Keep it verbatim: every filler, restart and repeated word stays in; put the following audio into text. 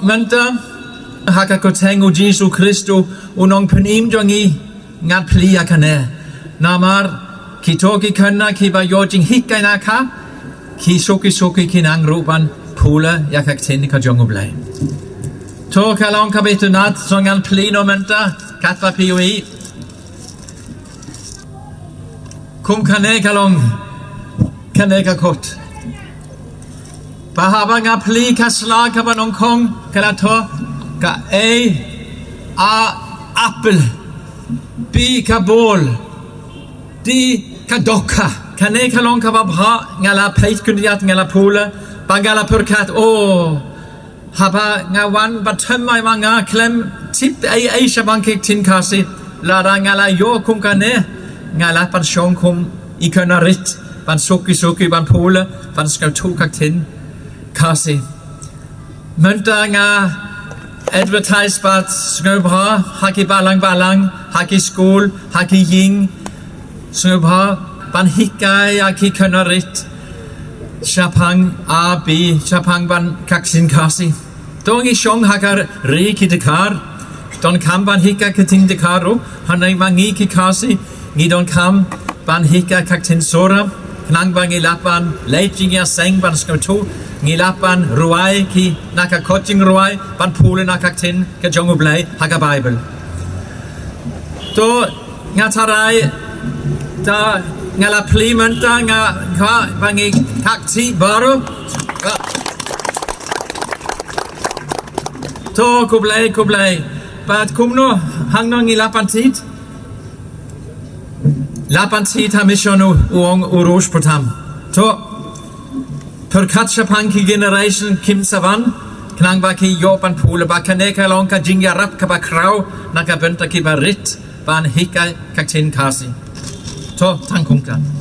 Mynta ha ka kyrteng u Jisu Khrist u Nongpynim jong ngi, ngan plie ïa kane. Namar kito ki khynnah kiba ïoh jinghikai na ka, ki suki suki ki nang ruh ban pule ïa ka ktien ka jong U Blei. To ka long kaba itynnad, to ngan plie noh mynta katba phi ïohi. Kum kane ka long kane ka kot. Ba haba nga plie ka sla kaba nyngkong ka la thoh ka A, A apple, B ka bol, D ka dohkha. Kane ka long kaba bha, nga la peit khyndiat, nga la pule, ba nga la pyrkhat, oh, haba nga wan ba thymmai ma nga khlem tip ei ei shaphang ki ktien Khasi. Lada nga la ïoh kum kane, nga lah ban shong kum i khynnah rit, ban suki suki ban pule, ban sngewthuh ka ktien Khasi. Mynta nga advertise bad sngewbha ha ki balang balang, ha ki skul, ha ki ïing, sngewbha ban hikai ïa ki khynnah rit shaphang A B, shaphang ban ka ktien Khasi. To ngi shong ha ka ri ki dkhar, donkam ban hikai ka ktien dkhar ruh, hynrei ma ngi ki Khasi ngi donkam ban hikai ka ktien Sohra, khnang ba ngi lah ban leit jingïaseng ban sngewthuh, ngi lah ban rwai ki na ka kot jingrwai, ban pule na ka ktien ka jong U Blei ha ka Baibl. To nga tharai, da nga la plie mynta, nga kwah ba ngi kak ti baroh. To khublei, khublei. Bad kumno, hangno ngi lah ban thied? Lah ban thied ha mission u, u ong u Rosh Potam. To pyrkhat shaphang ki generation kim sa wan, khnang ba ki ïoh ban pule, ba kane ka long ka jingïarap kaba khraw na ka bynta kiba rit ban hikai ka ktien Khasi. To tang kumta.